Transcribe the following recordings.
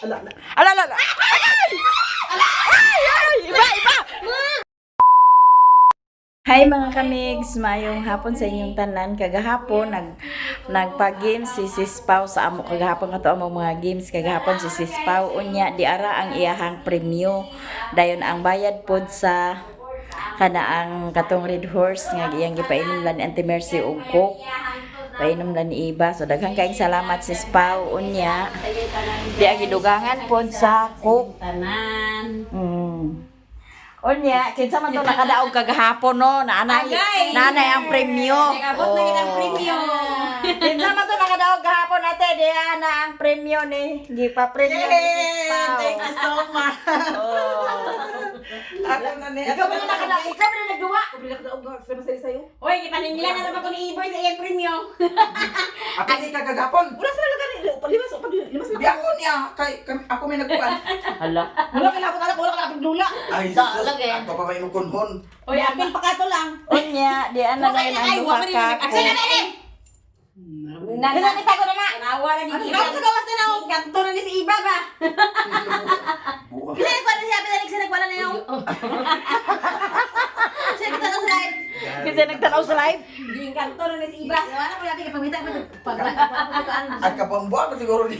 Ala, ala. Ala, ala, ala. Ay! Ay! Ay! Iba, iba! Hi mga kamigs, mayong hapon sa inyong tanan. Kagahapon nagpa-games si Sis Pao sa amo kagahapon kato among mga games kagahapon si Sis Pao, unya di ara ang iyahang premyo. Dayon ang bayad pod sa kana ang katong Red Horse nga iyang gipainom lan ni Auntie Mercy og Coke. Painom lan ni Iba. So daghang kaayong salamat, Sis Pao, unya. Di ang gidugangan pod sa Coke. Tanan. Unya, kinsa man to nakadaog kagahapon, no? Naanay, naanay ang premyo. Abot na gid ang premyo. Kinsa man to nakadaog gahapon, ate, di na ang premyo ni. Gipa premyo ni Sis Pao. Thank you so much. Oh. Ako na ni. Ikaw ba na nakadaog? Ikaw ba na nagduwa? Oy, gipaninglan na naman ko ni Iboy sa iyang premyo. Ako ni kagagapon. Wala sila gani, limas limas Di ako niya kay ako may nagkuan. Hala. Wala kay labot anak, wala kay labot dula. Ay, sus. Ako pa may mukunhon. Oy, apil pa kato lang. Unya, di ana na yun ang duha ka. Asa na ni? Kinsa ni tago na na? Tanawa na ni Ano Iba. sa gawas na naong? Kanto na ni si Iba ba? Buwa. Kasi nagkuan na siya, pero nagsa nagwala na yung. Siya nagtanaw sa live. Kinsa nagtanaw sa live? Kanto na ni si Iba. Wala ko labi kay pangita ko pag At kapambuan ko siguro ni.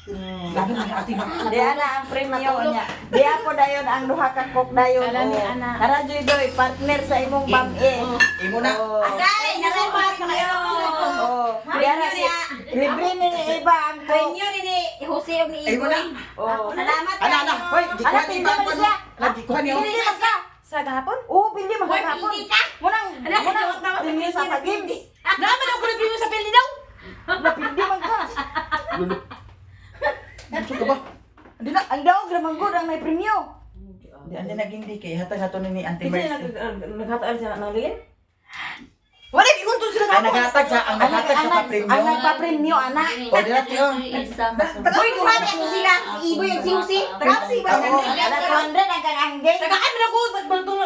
Labi ni ate ma. Di ana ang premyo niya. Di ako dayon ang duha ka Coke dayon. Oh. Tara Joy Doy, partner sa imong pam-i. Imo na. Oh. Ay, nasa premyo. Oh, di ana si libre ni ni Iba ang Coke. Premyo ni ni Jose og ni Imo Iboy. na. Oh. Salamat. Ana ana. Hoy, Ana, gikuha ni pindi ba man ang siya. Nagikuha niyo. Pili man ka. Sa gahapon? Oo, pili man Hoy, kagahapon. pili ka. Munang munang premyo sa pag-games. Naman ako nagpremyo sa pili daw. Napindi man ka. Gusto ka ba? Hindi na ang daog ra man gud ang may premyo. Di andi naging di kay hatag nato ni Auntie Mercy. Naghataan siya ng lingin? Wala ingon to sila Ang naghatag sa ang naghatag sa papremyo. Ang nagpa-premyo ana. O di natin oh. Uy, duha ni ato sila. Si Iboy ug si Jose. Tagaan si Iba. Oo. Ana 200 ang kang anggay. Tagaan man ako pagbaltong.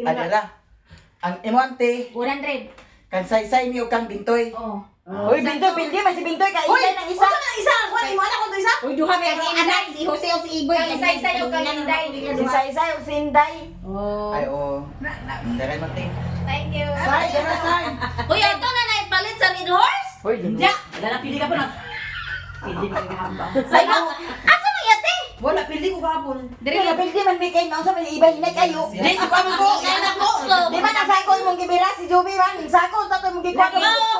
Adara. Ang imo ante 100. kan saysay ni og kang bintoy. Oh. Uy, Bintoy, pili man si Bintoy kay ilay ng isa. Usa man ang isa, kuan imo anak ko to isa. Uy, duha may ang anak si Jose ug si Iboy. Kang isa-isa yung kang Inday. Si Saysay ug si Inday. Oh. Ay oh. Daray man te. Thank you. Say, dara say. Uy, ato na naipalit sa Red Horse? Uy, Ya, wala na pili ka pa na. Pili ka gahapon. Sayo. Asa man yate? Wala pili ko gahapon. Dili na pili man mi kay naunsa man iba hinay kayo. Di si kuan ko. Ay, nabukso. Di ba nasa ko imong gibira si Joby man, sako ta to imong gikuha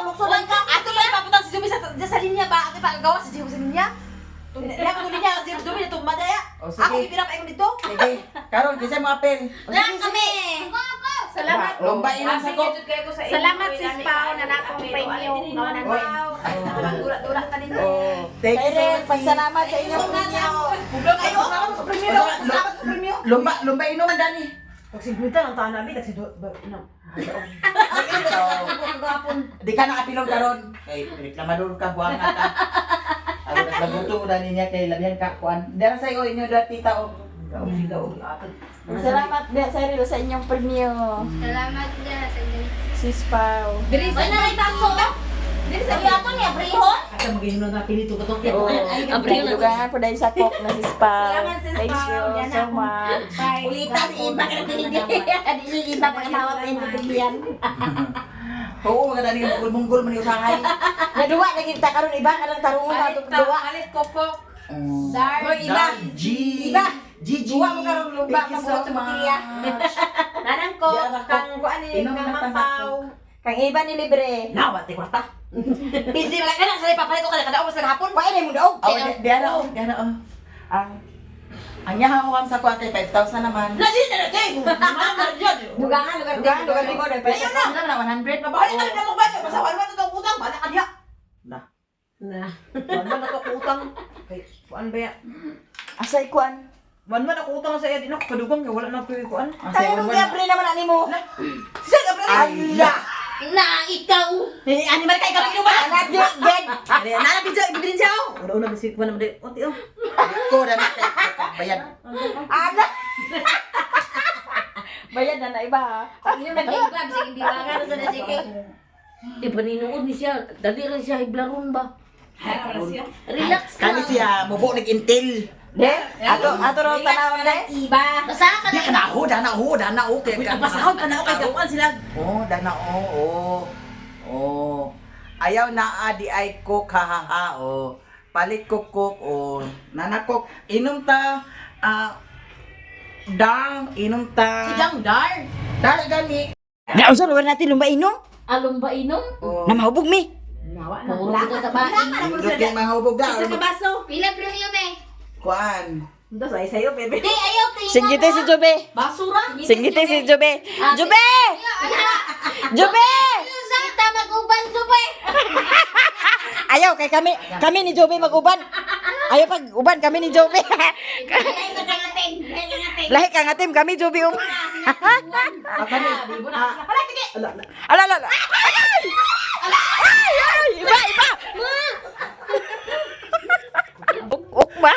lukso lang ka. Ato lang ipaputang si Juby sa linya ba? Ato ipagawa si Juby sa linya. Tunya ko linya si Juby na tumadaya. O, sige. Ako gipira pa dito. Sige. Karon kinsa mo apel? Na kami. Salamat. Lumbain ang sako. Salamat Sis Pao na nakong premyo. Oy. Dura-dura ka ninyo. Oh, thank you so Cyril, much. pagsalamat sa inyong premyo. Kayo, salamat sa premyo. Salamat sa premyo. Lumba, lumba inuman dani. Pag 50 ang taon namin, tag no. Di ka nakapilong karon. Kay reklamador ka buang ka. Ako naglabuto ko dani niya kay labihan ka kuan. Dara say o inyo dara tita o. Sila og atod. Salamat dia Cyril sa inyong premyo. Salamat niya. Sis Pao. Diri sa na ipaso. Diri sa ato niya brihon. Asa maghinunon na pili to katong. Oh, dugangan po dahil sa Coke na Sis Pao. Salamat, Sis Thank Pao. you Yan so ako. much. Ulita si Iba ka na hindi. Di Iba pa kamawat sa intindihan. Oo, maganda ni munggol man yung usahay. Naduwa na kita karon iba ka lang tarungon na itong duwa. Palit ko. Oh. Hoy, iba. G. Iba. Gigi. Duwa mo karon lumba, Thank you so pabuhat sa botilya. much. Nanang ko, Di, anak ko. kang kuan ni Inom kang na Ma'am tanak Pao. Kang iba ni libre. Nawa ti kwarta. Pili wala ka na sa ipapalit ko kada kada sa hapon. Paano mo daog? Oh, di ara oh, di ara oh. Ang Ang yaha ko kam sa kuan kay 5,000 naman. Na di na na di. Mama diyan. Dugangan lugar dugangan dugan ko dahil Ayun na. Ano naman 100 pa ba? Balik ka na mo ba? Basta wala man to utang, bala ka diya. Na. Na. Wala man ako utang. Kay kuan ba ya? Asay kuan. Wala man ako utang sa iya di na ako kadugang kay wala na ko kuan. Ang Kaya nung libre naman ani mo. Sir, kapre. Ala. Na ikaw. Eh, animal kay kami ba? Anak di ged. Nana pizza ibibilin siya oh. Una una bisik pa naman di. Unti oh. Ko na kay bayad. Ana. Bayad na na iba ha. Hindi man kay Iba bisag biwangan sa na sige. Di pa ninuod ni siya, dali rin siya hiblaron ba? Relax Kani lang. siya mubo nag-intel. De, ato ato raw tanawon de. Iba. Basta ka Di ka na ho, dana ho, dana ho kay ka. Pasahod pa na ako kay gakuan sila. Oh, dana oh, oh. Oh. Ayaw na adi ay cook ha ha ha oh. Palit ko cook oh. Nana cook inom ta ah dang inom ta. Si Dang Dar. Dar gani. Na unsa lugar natin lumba inom? Along ba inom? Oh. Na mahubog mi. Puro ka tabain. Indot kay mahubog da. Isa ka baso. Pila premium eh. Kuan. Di, ayaw tingnan. Singgite si Jobe. Basura. Singgite si Jobe. Jobe! Jobe! Kita mag-uban, Jobe. Ayaw kay kami kami ni Jobe mag-uban. Ayaw pag uban kami ni Jobe. Lahi sa kangating. Lahi kangating. Lahi ka nga team kami Jobe uban. Akani. Ala ala. Ala. Ay! Ay! Ay! Iba iba. Ok ok ba?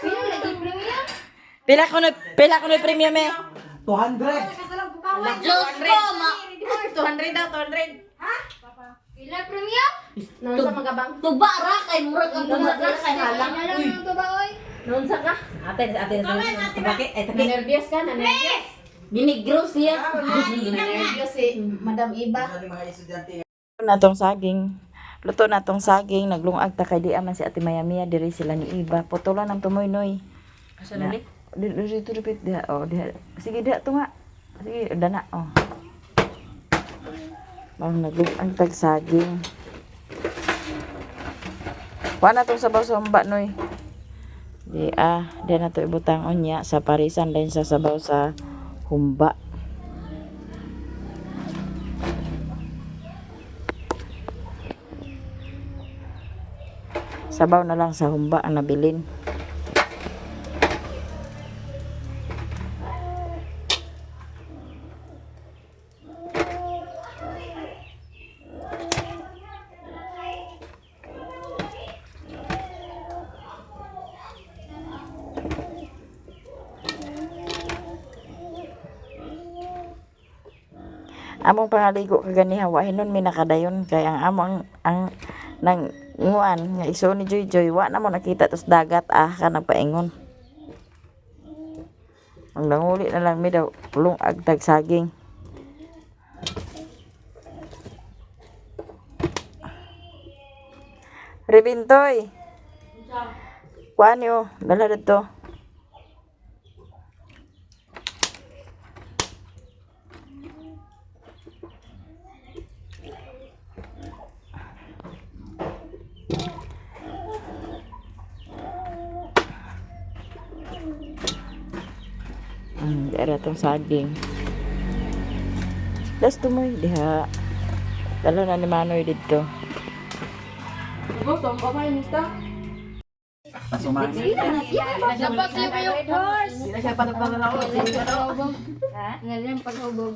Pila lagi premium? Pila ko na premium eh. 200. Diyos ko, ma. 200 daw, 200. Pila premium? Tuba ra kay murag ang tuba ra kay halang. Noon sa ka? Ate, ate, ate, Nanervyos ka, nanervyos. Ginigro siya. Nanervyos si Madam Iba. Mga estudyante. Na tong saging. Luto na tong saging, naglungag ta kay di aman si Ate Mayamia diri sila ni Iba. Putulan ang tumoy noy. Asa na ni? Diri diri diha oh diha. Sige diha tunga. Sige dana oh. Bang naglungag tag saging. Wa na tong sabaw sa humba noy. Di ah, di na to ibutang unya sa parisan din sa sabaw sa humba. Sabaw na lang sa humba ang nabilin. Among pangaligo kaganiha wa hinon mi nakadayon kay ang among ang nang nguan nga iso ni Joy Joy wa na mo nakita tos dagat ah ka nagpaingon. Ang nanguli na lang mi daw lungag tag saging. Rebintoy. Kuan yo, dala dito. Dara tong saging. Das tumoy diha. Dala na ni Manoy dito. Dapat siya kayo. Red horse. Ngayon paghubog.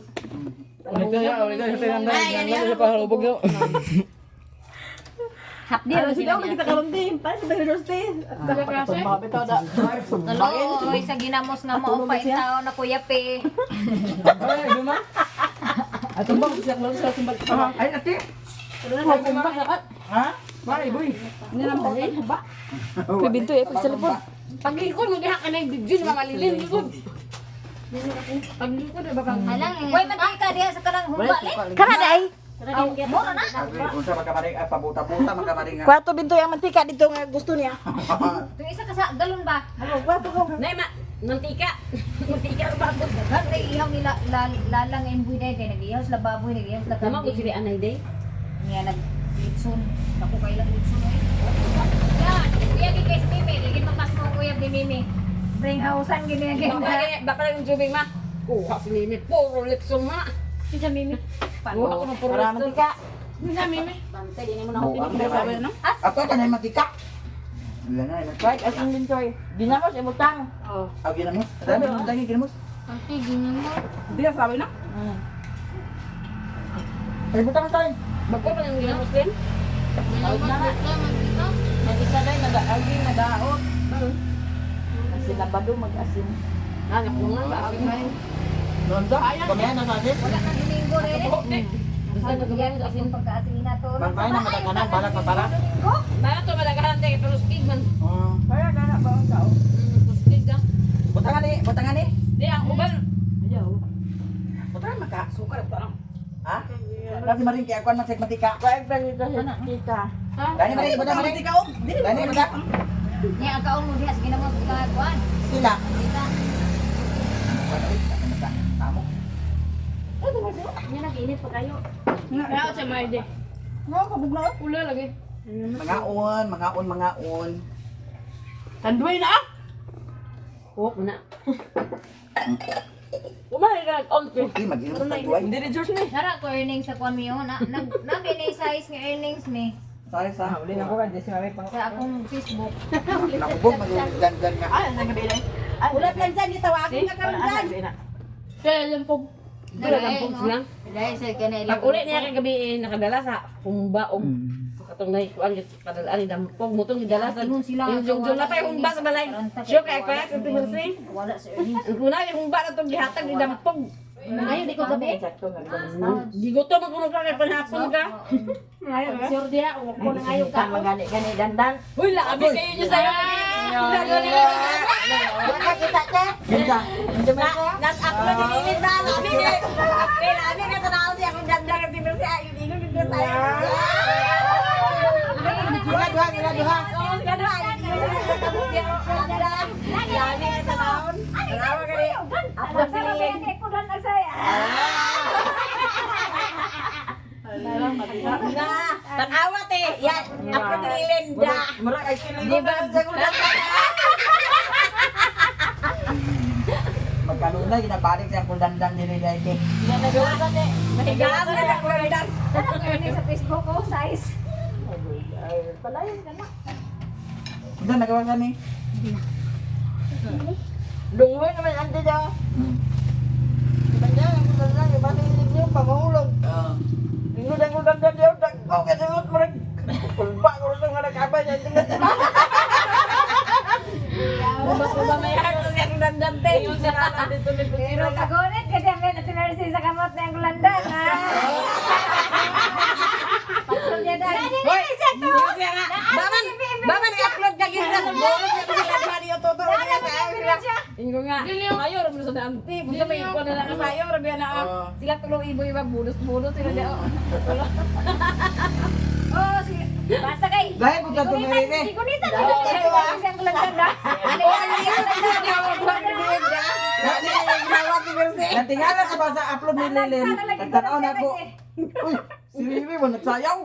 Hapdi ra sila niya. Tulo, oy, sa ginamos nga mao pa tao na Kuya Pe. Ay ate. Ha? Bye, boy. Bibinto eh pag cellphone. Paglikod mo diha ka na yung video ni Mama Lilin. Likod. Paglikod ba kang Halang, Way mantika diha sa kanang humba le. Kana day. Mura na. Unsa makamaring ah, pabuta-buta makamaring. Kwato binto ang mantika dito nga gusto niya. Tung isa ka sa galon ba? Nay ma, mantika. Mantika ba ako? Daghan kay ihaw nila lalang emboy day kay nag-ihaw sila baboy, nag-ihaw sila Nama ko kambing. sila anay day. Niya nag litson. Naku kay lang litson oy. Yan, kuya gi kay Mimi, lagi mapas mo kuya ni Mimi. Bring hausan gini again. Baka lang yung jubing ma. Kuha si Mimi. Puro litson ma. Sa Mimi. Kuha ko ng puro Para litson. mantika. Sa Mimi. Bantay din mo na ako Buang na Ako kanay matika. Wala na ina. Right, as in bintoy. Ginamos ibutang. Aw ginamos. Dami mo dami ginamos. Hindi na sabi na. Ay butang tayo. Bago pa yung ginamos din. Nag-isa day nag-aaging nag-aot. Kasi nabado mag-asin. Anak mo nga. Nondo. Kamayan na natin. Wala na Domingo re. Asin pagkaasina to. Bantay na madaganan, balag pa para. Bago to madagahan tayo pero speed man. Oh. Kaya na ba ang tao? Speed ka. Butangan ni, butangan ni. Di ang uban. Butangan maka sukar butangan. Ha? Lagi maring kay akuan man sa matika. Kain pa dito sa tita. Dani maring butang maring. Dani butang. Niya ang kaon mo diha sige na mo sa kuan. Sila. Kita. Tamo. Nya nag-init pa kayo. Kaya sa may de. Nga kabog na. Ula lagi. Mangaon, mangaon, mangaon. Tanduay na ah. Kuwak na. Umay ka on. Okay, mag-inom sa duay. Hindi ni George ni. Nara ko earnings sa kuan mi oh. Na nag na size nga earnings mi Sorry sa. Uli na ko kasi si mami pang. sa akong Facebook. Nakubog mag-dandan nga. Ay, ang gabi lang. Ulat lang dyan, gitawagin ka karon dyan. Kaya lang po. Dalampog sila. Dahil sa kana ilang. Pag uli niya kagabi eh, nakadala sa humba og katong nay kuan kadalaan ni dampog mo tong gidala sa Ingon sila, yung jung na pa humba sa balay. Sure kay kaya sa Mercy. Wala sa earnings. Kuna yung humba na tong gihatag ni dampog. Ngayon di ko gabi. Sakto nga gani. Gigutom ang kuno ka kay panhapon ka. Sure diha, wa ko na ngayon ka. Magani gani dandan. Uy, labi kayo niyo sa'yo. Nakakita ka? Kinsa? Nas ako na dinilin na labi ni. Kay labi ka tanaw siya akong dandan ng timber siya. Yung ingon gud ko sa'yo. Ila duha, ila duha. Oo, sila duha. Dandan. Labi ka tanaw. Tanaw ka ni. Ako Sa si rabi ko dan nagsaya. Na, tanawa te. Ya, ako dililin da. Mura kay kilo na sa kulang. Magkalunay ginabalik siya kung dandan dili dili. Higaan na ako dandan. Nara ko earnings sa Facebook oh size. Unsa nagawa ka ni? Lungoy naman ante daw. Bandan ang dandan ibalik niyo pangulog. Ah. Ingon ang dandan diyo dagko ka singot mo rin. Kulba ko rin nga nakabay niya tingnan. Uba may harto siya akong dandan te. Pero kagunit kasi ang may Mercy sa kamot na ang landan ha. Pagsol niya dan. Hoy, siya nga. Baman, baman i-upload ka gyud sa borot niya sila duha niyo toto niya sa Ingo nga. Ayo ra mo sa anti. Busa may ikuan na lang ka sayo ra biya na. Sila tulo ibo iba bulos-bulos sila di. Oh, sige. Basta kay. Lahi pud ka tumiri. Igunitan na kasi ang landan na. Natingala ko ba sa upload ni Lilin? Pagtanaw na ako. Uy, si Riri mo nagsayaw.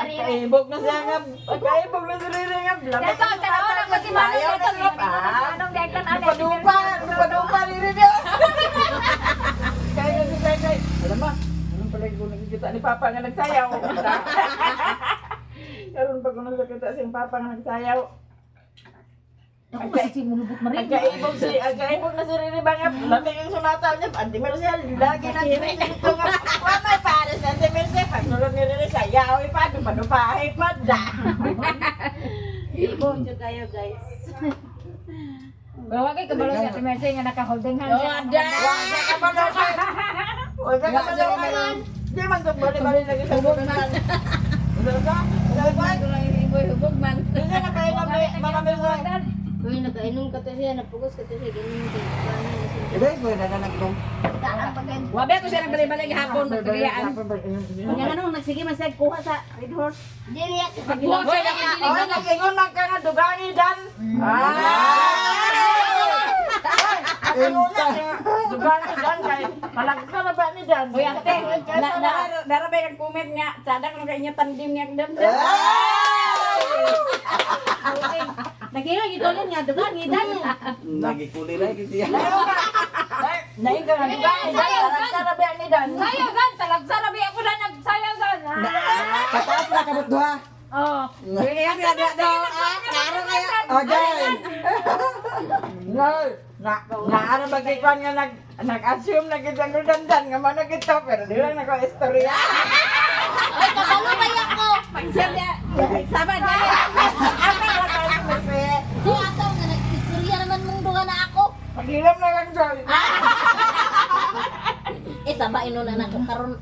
Kaibog na siya nga. Kaibog na si Riri nga. Dato, tanaw na ko si Manong. Manong di ang tanaw. Padupa, padupa Riri niyo. Kaya si Kaya. Alam mo, anong pala yung nakikita ni Papa nga nagsayaw. Karon pag nakikita si Papa nga nagsayaw. Ako kasi mulubot marin. Agkaibog na si Riri ba nga, lamig yung sunata niya, Auntie Marcel, lagi na dito dito nga, wala pares na Auntie Marcel, pagsulod ni Riri, sayaw, ipa, dupa-dupa, ipa, da. Ibon jud kayo guys. Pero wag kay kabalo si Ate Mercy nga naka-holding hand siya. Wala ka ba na Wala ka ba na Di man sa bali-bali lagi sa hubog man. Wala ka? Wala ka? Ibo hubog man. Hindi na kayo mga Marcel. Uy, nakainom ka to siya, napugos ka to siya, ganyan kay Ito ko na nagdong. Taan pa kayo. Wabe ko siya nagbalay-balay gahapon pagkagayaan. Kanya nga nung nagsige man siya kuha sa Red Horse. Dili ya, Hoy, Oh, nag-ingon man ka nga dugangi dan. Ah! Enta. Dugangi dan kay malagsa na ba ni dan? Uy ate, na na nara ba yung comment nga sada ko kay inya tandim niya dan. Nagkira gitulon nga dugangi dan. Nagikuli na gyud siya. Naing ka nga dugangi dan, malagsa na ba ni dan? Sayaw gan, talagsa na bi ako na nagsayaw gan. Pataas na kamot duha. Oh. Kaya sila da daw ah, klaro kayo. Okay. No, na na ano ba kay kwan nga nag nag-assume na kita ng dandan nga mo na kita pero di lang nako istorya. Ay, kabalo ba ako? Sama na. Ako ra ka kasi. Di ataw nga nag-istorya naman mong duga na ako. Pagilam na lang joy. saba inon na ko karon.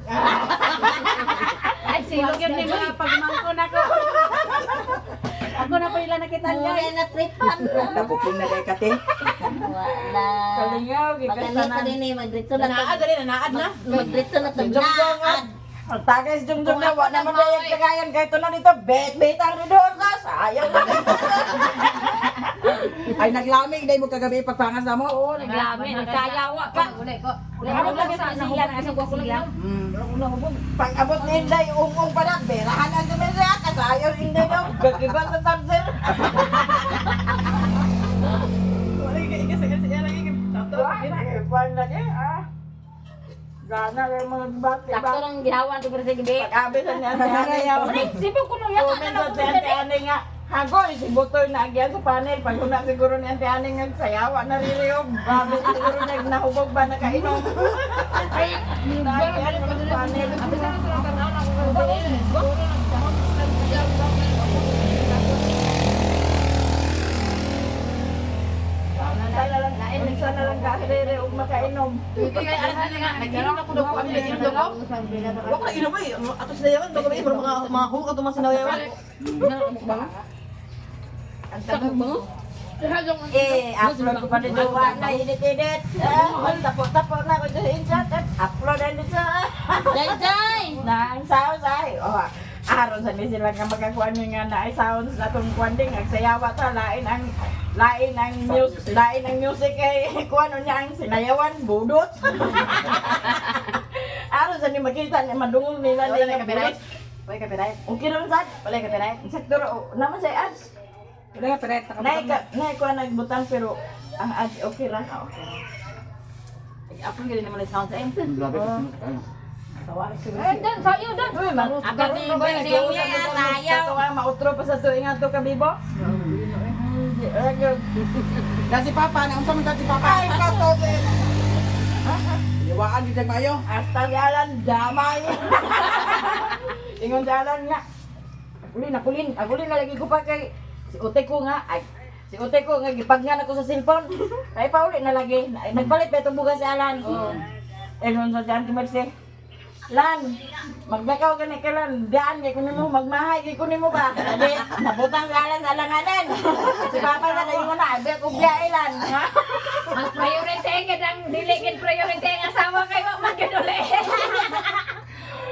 Ay, silog yun ni mga pagmangko na ko. Ako na po ila nakita Muna na tripan. Nabuking na kay kate. Wala. Kalingaw, Magani pa din eh, magdito na Naad dali na naad na. Magdito na tag Jumjum naad. Ang tagay si Jumjum na, wala naman dayag kagayan kahit na dito, bet-bet ang doon ka, sayang na. Ay naglamig day mo kagabi pagpangas na mo. Oo, naglami, nagkayawa ka. Ano lang sa sila, nasa ko lang. Pag abot ni Inday, ungong pa na, berahan ang dumirya, kasayaw Inday daw, gagiba sa tanser. Gana kayo mga bati ba? Sakto lang ginawa ko pero sa gabi. Pag-abi sa niya, niya, Sibog ko nung yata na Comment sa si Ante Ane nga, Hagoy, si Butoy na agyan sa panel. Pag una siguro ni Ante Ane nga sayawa, naririyog. Bago siguro nagnahubog ba nakainom. Ay, naagyan pa sa panel. Sana lang, sana lang kahirere og makainom. Nag-inom ako daw kami nag-inom daw ko. Wa ko inom eh. Ato sinayawan daw kami mga mga hukad ato mga sinayawan. Eh, upload ko pa ni Jowa na init-init. Ah, Tapo-tapo na ko dyan sa insert. Upload na dito. Jay jay. Na ang sounds ay. Oh, aron sa ni sila nga makakuan nga na ay sounds atong kuan ding ang sayawa ta lain ang music lain ang music kay kuan niya ang sinayawan budot. Aron sa ni makita ni madungog nila Wala ni na copyright. Wala copyright. Okay naman sad. Wala copyright. Sakto ra oh, naman sa ads. Wala copyright. Nay ka nay kuan nagbutang pero ang ads okay ra. Okay. Upload gani naman ang sound sa Grabe kasi. Eh, dan sayo dan. Uy, Ako ni boy siya sayaw. Mautro pa sa tuig nga to kabibo. Na si Papa, na unsa man ka si Papa? Ay, katobe. Iwaan gid kayo. Hasta jalan damay. Ingon jalan nga. Kulin na kulin, kulin na lagi ko pa kay si ute ko nga. Ay, si ute ko nga gipagnan ako sa cellphone. Ay pauli na lagi. Ay, nagpalit pa itong bugas si Alan. Oh. Ingon sa Auntie Mercy. Lan, maglakaw ka ni kay Lan, daan kay kunin mo, magmahay kay kunin mo ba? Sabi, nabutang si Alan sa alanganan. Si Papa sa ingon na, abi ako biyahe Lan. Ha? Mas priority gid ang dili gid priority ang asawa kay wa man gid uli.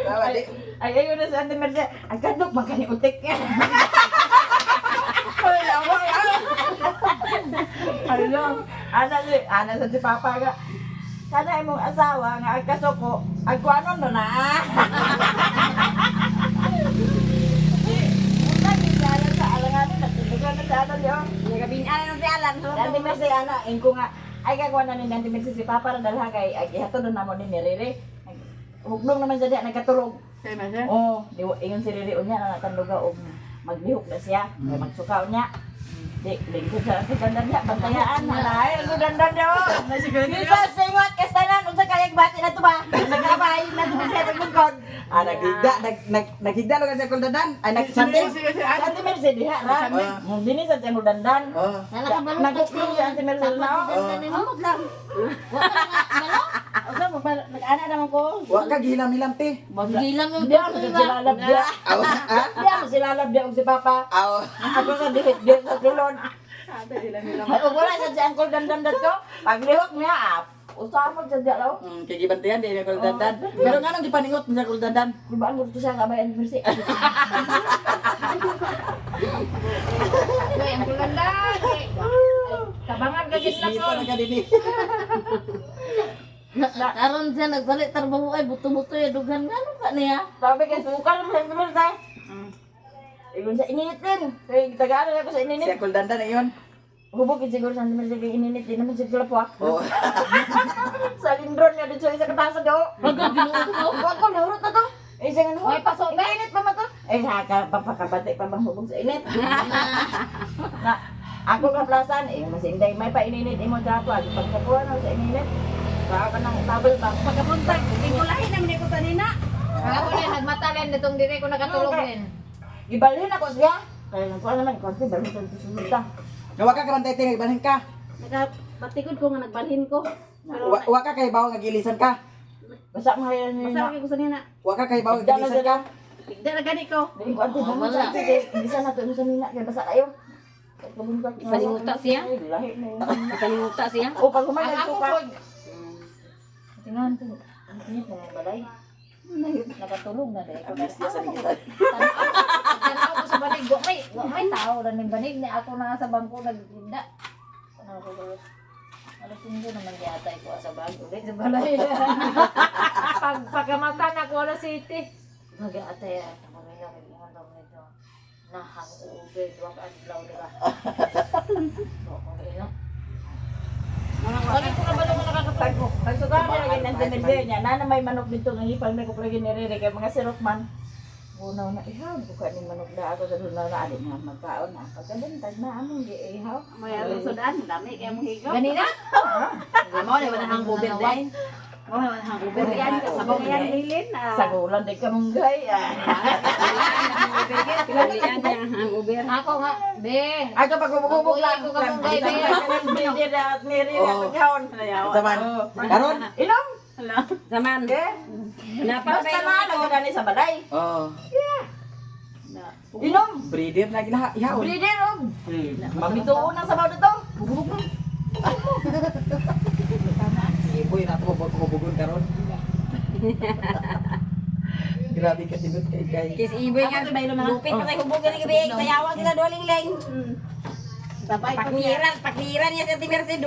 Tawa di. Ay, ayun na si Auntie Mercy. Ang kadlok, magkani utik niya. Ay, awa, awa. Ano, ana si, ana sa si Papa nga. Kana imong asawa nga ang kasuko, ang kuanon na na. Sa alanganin, nagtulugan na sa ato diyo. Nagabinaan si Alan. Auntie Mercy, ana, ingko nga, ay kagawa na ni Auntie Mercy si Papa ra dalha kay ay gihatod na namo ni Rere. Hugnong naman siya diya, nagkatulog. Oo, di ingon si Rere unya na natanduga og maglihok na siya, kay magsuka unya. Di lingkod sa sa dandan niya, bantayaan na ay ang dandan niya. Bisa singot kastanan unsa kayag bati na to ba? Nagkabay na to siya tagmungkod. Ah, naghigda, nag nag naghigda lugar sa kuldadan. Ay nagsante. Sa Auntie Mercy diha ra. Ah. Dini sa tiyang dandan. Oh. Nalakabalo. Naguklong si Auntie Mercy na. Amot lang. Wa ka nga balo. Usa nag-ana naman ko. Wa ka gihilam-hilam te. Gilam yung Di ako sila labya. Aw, ah? Di ako sila labya og si Papa. Aw. Ako sa dihit dihit sa sulod. Ay, ug wala sa si Uncle Dandan dato. Paglihok niya, ah, usaha mo sa diya law. Kay gibantayan di na kuldadan. Pero nganong gipaningot sa kuldadan? Kulbaan mo to siya kabay Auntie Mercy. Ay, ang kulanda. Tabangan ka gid Isa na ka dinhi. Karon siya nagpalit trabaho ay buto-buto ya dughan ngano ka niya. Sabi kay sukal mo sa Auntie Mercy. Ingon sa ininit din. Kay tagaan ako sa ininit. Si kuldandan na iyon. Hubog gid siguro sa Auntie Mercy kay ininit din naman siguro po ah. Oh. Sa lindron niya dito sa isa katasa do. Wag ko nahurot na to. Eh siya nga Ay, pasok na. Init pa man to. Eh haka papakabati pa bang hubog sa init. Na ako ka plasan eh mas inday may pa ininit imo dato ag pagkakuha na sa ininit. Baka ka nang tabel ba. Pagkabuntag, tingulahin naman ko tanina. Ako na nagmatalen ditong dire ko nakatulog din. Gibalhin ako siya. Kaya nagkuha naman konti balhin sa susunod ta. Nga wa ka kabantay te, ibalhin ka. Nakabatikod ko nga nagbalhin ko. Wa, wa ka kay bawo nga gilisan ka. Basta mga yan Basta na. lagi ko sa nina. Wa ka kay bawo Tigda na gibisan sila. ka. Tigda na gani ko. Dili ko ante Wala. Bisa na to sa nina kay basta kayo. Ipalinguta siya. Lahi na yun. Ipalinguta siya. O pag human Ang ako nagsuka. po, Tingnan ko. Ang init na ng balay. Nakatulog na dahil. Amis na sa kita. Tanaw ko sa banig. Wa may tao ra ning banig ni ako na sa bangko nagtinda. Tanaw ko ko. Alas 5 naman yata ko sa bag ulit sa balay. Pag pagkamata na ko alas 7. Mag-aatay ako kami na may daw nito. Nahang ube duwa ka adlaw diba. So, kung ino. Wala ko na ba naman nakakapag. Pagsuka na lagi ng temerbe niya. Nana may manok dito nga hipal may kuplagi ni Rere kay mga sirok man. Bunaw na ihaw ko ni manok da ako sa dunaw na ali nga magkaon na pagkabuntag na among giihaw. May atong sudan, dami kay mong higaw. Ganina? Mao na wala hangover day. Mao na wala hangover. Sabaw yan lilin. Sa gulan di ka munggay. Ah. Pilian niya hangover. Ako nga, be. Ato pag gubog lang. Ko kamunggay, be. Ni Rere Oh. ako gihawon. Zaman. Karon? Inom. Zaman. Okay. Napa Basta na lang gani sa balay. Oh. Inom. Breeder na ginaha ihaon. Breeder og. Mamituon ang sabaw dito. Sige boy, nato mo kubugon karon. Grabe ka sigot kay kay. Kis iboy nga lupit pa kay hubog ni gabi sayawan sila doling leng. Pakliran, pakliran niya sa Timersi.